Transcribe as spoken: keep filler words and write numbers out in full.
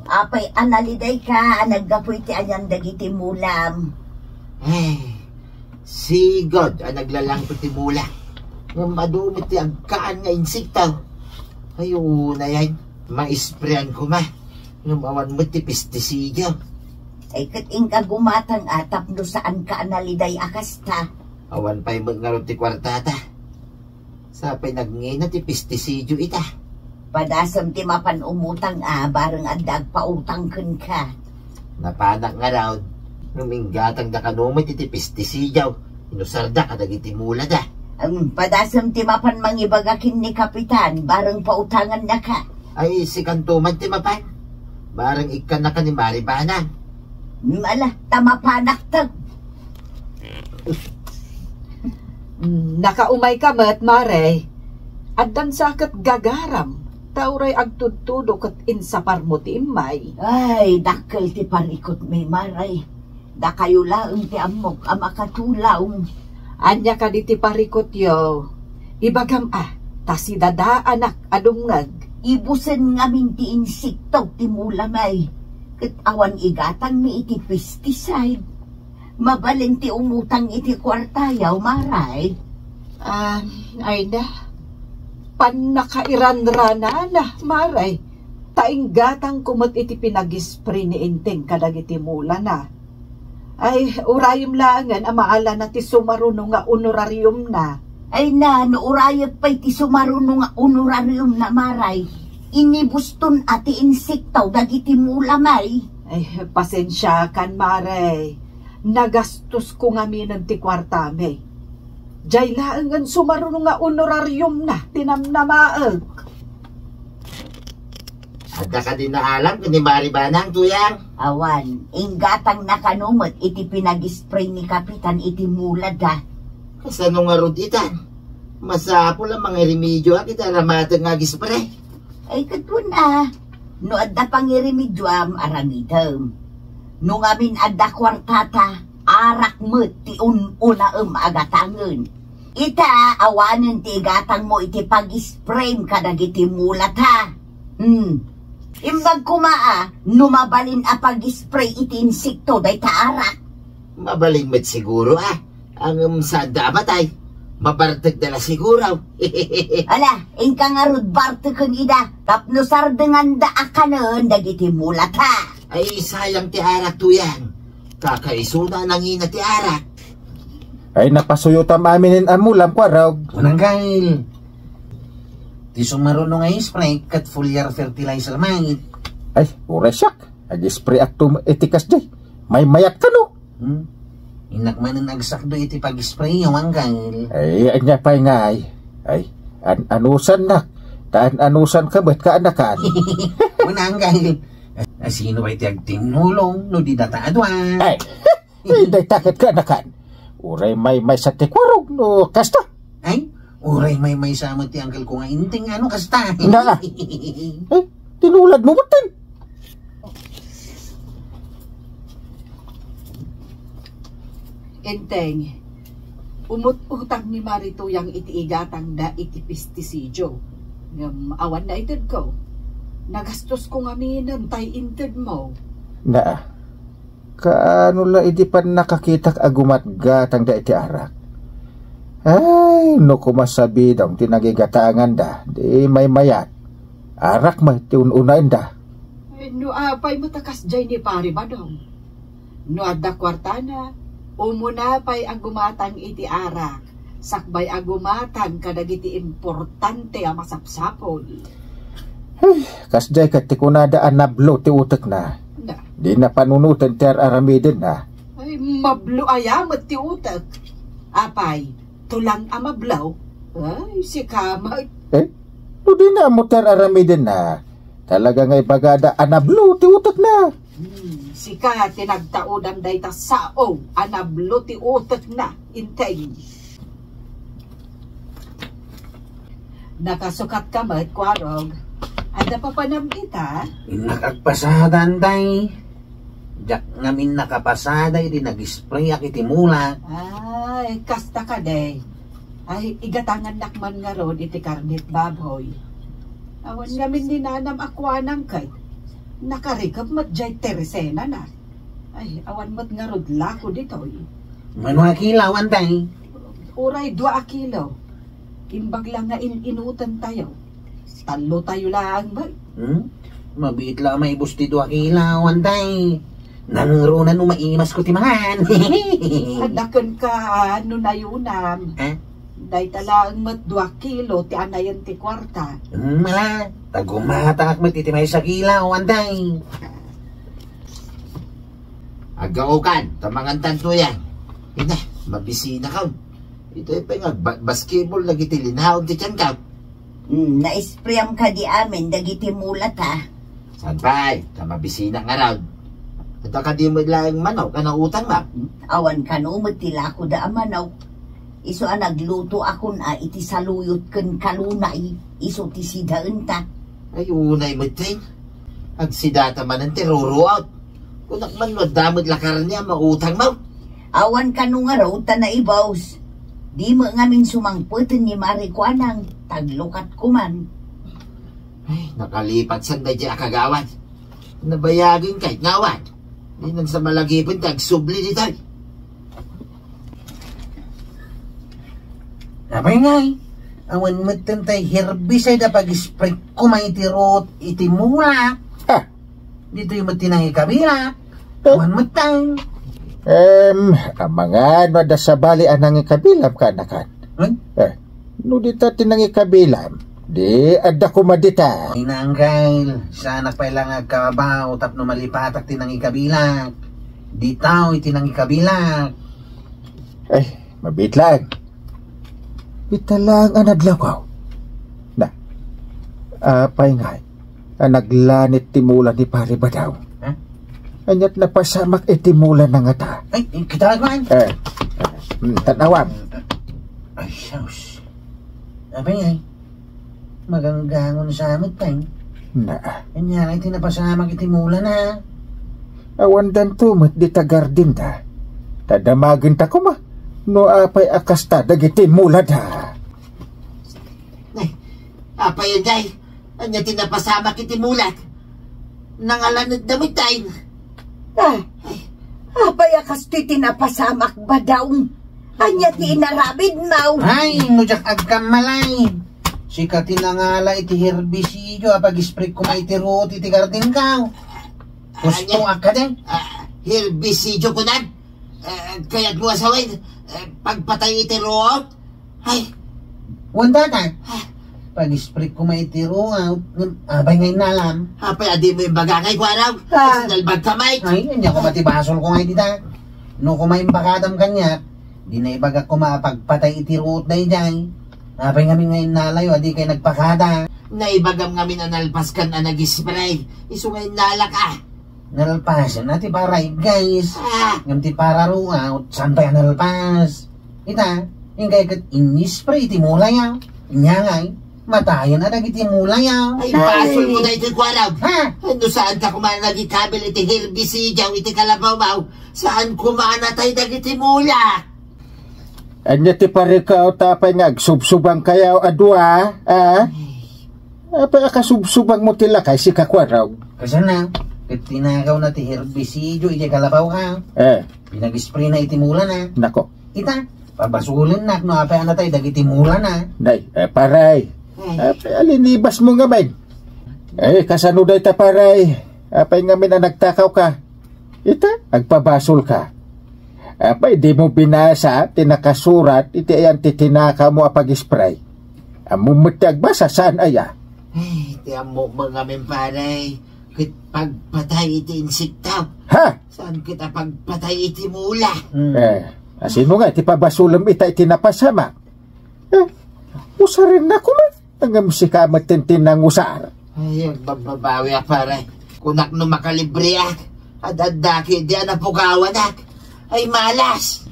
Apay a nalidayka a naggapu iti anian dagiti mulam? Ay, sigud a naglalangko ti mula. Ngem adu met ti agkaan nga insekto. Ay, unay, ay, maisprean koma. Ngem awan met ti pestisidio. Ay, ket inka gumatang a tapno saanka a naliday a kasta. Awan pay met ngarud ti kuartata. Sapay nagngina ti pestisidio ita. Padasem ti mapan umutang a bareng adda agpautang kenka. Napanak ngarud, ngem inggatangda kano met iti pestisidio, inusarda kadagiti mulada. Em, padasem ti mapan mangibaga ken ni Kapitan, bareng pautangannaka. Ay, sikanto man ti mapan. Bareng ikkannaka ni Mari Banang. Em, ala, ta mapanakto. Mm, nakaumayka met, Mare. Addan sa ket gagaram, ta uray agtudtudo ket insaparmo ti immay. Ay, dakkel ti parikutmi, Mare. Dakayo laeng ti ammok a makatulong. Ania kadi ti parikutyo? Ibagam a, ta sidadaanak a dumngeg. Ibusen ngamin ti insekto ti mulamay, ket awan igatangmi iti pesticide. Mabalin ti umutang iti kuartayo, Mare. Ah, ay na. Pannakairanranana, Mare. Ta inggatangko met iti pinagispray ni Enteng kadagiti mulana. Ay, urayem laengen a maalana ti sumaruno nga honorariumna. Ay na, no urayek pay ti sumaruno nga honorariumna, Mare. Inibuston a ti insekto dagiti mulamay. Ay, pasensiakan, Mare. Nagastosko ngaminen ti kuartami. Diay laengen sumaruno nga honorariumna ti namnamaek. Adda kadi naalam ken ni Mari Banang, Tuyang? Awan, inggatangna kano met iti pinagispray ni Kapitan iti mulada. Kasano ngarud ita? Masapul a mangiremedio a ket aramateng nga agispray. Ay, ket wen a, no adda pangiremedio am aramidem. No ngamin adda kuartata, arak met ti un-unaem a gatangen. Ita, awanen ti igatangmo iti pag-sprayem kadagiti mulata. Hmm. Imbag koma a, no mabalin a pag-spray iti insekto dayta arak. Mabalin met siguro a, ngem saanda a matay. Mabartekda la siguro. Ala, inka ngarud barteken ida, tapno sardenganda a kanen dagiti mulata. Ay, sayang ti arak, Tuyang. Kakaisuna a nangina ti arak. Ay, napasuyotam aminen a mulam, Kuarog. Unang gail. Ti sumaruno nga spray ket foliar fertilizer met. Ay, uray siak. Ag-spray ak tum-, iti kasdi. Maymayat kano. Hmm? Innak manen agsakdo iti pag-spray, Unang gail. Ay, anya pay ngay. Ay, an-, anusan na. Ta an-, anusan ka met kaanakan. Unang gail. Asino pay ti agtinnulong no di data a dua? Ay, dayta ket kaanakan. Uray maymaysa ti Kuarog no kasta. Ay, uray maymaysa met ti angkelko nga Enteng no kasta. Na. Eh, tinuladmo metten. Enteng, umut-utang ni Mari Tuyang iti igatangda iti pestisidio. Ngem awan naitedko. Nagastosko ngaminen tay intedmo. Na. Kaano la idi pannakakitak a gumatgatangda iti arak? Ay, no koma sabidong ti nagigatanganda, di maymayat. Arak met ti un-unaenda. Ay, no apay met a kasdiay ni Pari Badong? No adda kuartana, umuna pay a gumatang iti arak. Sakbay a gumatang kadagiti importante a masapsapul. Ay, kasdiay ket ti kunada a nablo ti utekna. Na. Dina panunoten ti ar-aramidenna. Ay, mablo aya met ti utek. Apay, tulang a mablo? Ay, sika met. Eh, no dina ammo ti ar-aramidenna, talaga nga ibagada a nablo ti utekna. Hmm, sika ti nagtaudam dayta sao a nablo ti utekna, Enteng. Nakasukatka met, Kuarog. Adda papanam ita? Innak agpasada, Enteng. Diak ngamin nakapasada idi nag-spray ak iti mulak. Ay, kasta kadi. Ay, igatangannak man ngarud iti karnet baboy. Awan ngamin ni nanam a kuanang ket. Nakarikep met jay tersenana. Ay, awan met ngarud lako ditoy. Mano a kilo, Antay? Uray dua a kilo. Imbag la nga in-inutentayo. Tallotayo laeng met. Hmm? Mabiit la maibus ti dua kilo, Antay. Nangruna no maimasko ti mangan. Adda kenka, no nayunam. Ha? Dayta laeng met dua kilo ti anayen ti kuarta. Hmm, ala, ta gumatangak met iti maysa a kilo, Antay. Aggaokan, ta mangantanto yan. Ina, mabisinakon. Itoy pay nga ba-, basketball dagiti linaon ti tiankaw. Hmm, naisprayam kadi amin dagiti mulata. Saan pay, ta mabisinak ngarud. Adda kadi met laeng manok a nautangmo? Awan kano met ti lakoda a manok. Isu a naglutoakon a iti saluyot ken kalunay, isu ti sidaenta. Ay, unay metten. Agsidata manen ti ruruot. Kunak man no adda met la karne a mautangmo. Awan kano ngarud ta naibus. Di met ngamin sumangpeten ni Mari Kuanang, taglukat koman. Ay, nakalipat san daydi a kagawad. Nabayagen kay ngawad. Di nang sa malagipen ti agsubli ditoy. Apay ngay, awan metten tay herbicide a pag-spray koma iti ruot iti mula. Ah. Ditoy met ti nangikabilak. Eh? Awan metten. Em, amangan no adda sabali a nangikabilam, kaanakan. Hmm? Eh, no dita ti nangikabilam, di adda koma dita. Ay, Uncle, saanak pay la nga agkabaw tapno malipatak ti nangikabilak. Ditaw iti nangikabilak. Ay, mabiit laeng. Ita laeng a nadlawkaw. Na, apay ngay a naglanit ti mula ni Pari Badaw? Ha? Ania't napasamak iti mula na ngata? Ay, kita man. Eh, mm, tan-awam. Ay, sus. Apay ngay. Maganggangon sa met, Peng. Na. Ania ngay ti napasamak iti mulana? Awan danto met dita gardenda. Ta damagenta koma no apay a kasta dagiti mulada. Nay, apay, Inday? Ania ti napasamak iti mulak? Nangalanetda met, tay. Ah, apay a kastoy ti napasamak, Badaw? Ania ti inaramidmo? Ay, no diak agkammalay. Sika ti nangala iti herbicidio a pag-spray koma iti ruot iti gardenko. Husto a kadi? Ah, herbicidio kunam? Eh, kayatmo a sawen, eh, pagpatay iti ruot? Ay. Wen dayta. Ah. Pag-spray koma iti ruot, ngem apay nga innalam? Apay a dimo imbaga ngay, Kuarog? Ah. Nalbagka met. Ay, ania koma ti basolko ngay dita? No koma imbagam kaniak, di naibagak koma a pagpatay iti ruot daydiay. Apay ngamin nga innalayo a dikay nagpakada? Naibagam ngamin a nalpaskan a nag-spray. Isu nga innalak, ah. Nalpasen a ti para iggays. Ah. Ngem ti para ruot, saan pay a nalpas? Ita, ingkay ket in-spray iti mulayo. Ania ngay, matayen a dagiti mulayo. Ay, basolmo daytoy, Kuarog. Ha? No saanka koma nagikabil iti herbicidio iti kalabawmo, saan koma a natay dagiti mula. Ania ti parikaw, ta apay nga agsubsubangkayo a dua, a? Apay a kasubsubangmo ti lakay, sika, Kuarog? Kasano? Ket tinakawna ti herbicidio iti kalabawko. Eh. Pinag-sprayna iti mulana. Nako. Ita, pabasolennak no apay a natay dagiti mulana. Nay, eh, paray. Ay. Apay a linibasmo ngamin? Eh, kasano dayta, paray? Apay ngamin a nagtakawka? Ita, agpabasolka. Apay, dimo binasa ti nakasurat iti ayan ti tinakawmo a pag-spray? Ammom met ti agbasa, saan aya? Ay, ti ammok met ngamin, paray, ket pagpatay iti insekto. Ha? Saan ket a pagpatay iti mula? Hmm. Eh, asino nga ti pabasolem ita iti napasamak? Eh, usarennako met. Ngem sika met ti nangusar. Ay, agbabbabawiak, pare. Kunak no makalibreak, ad-adda ketdi a napukawanak. Ay, malas!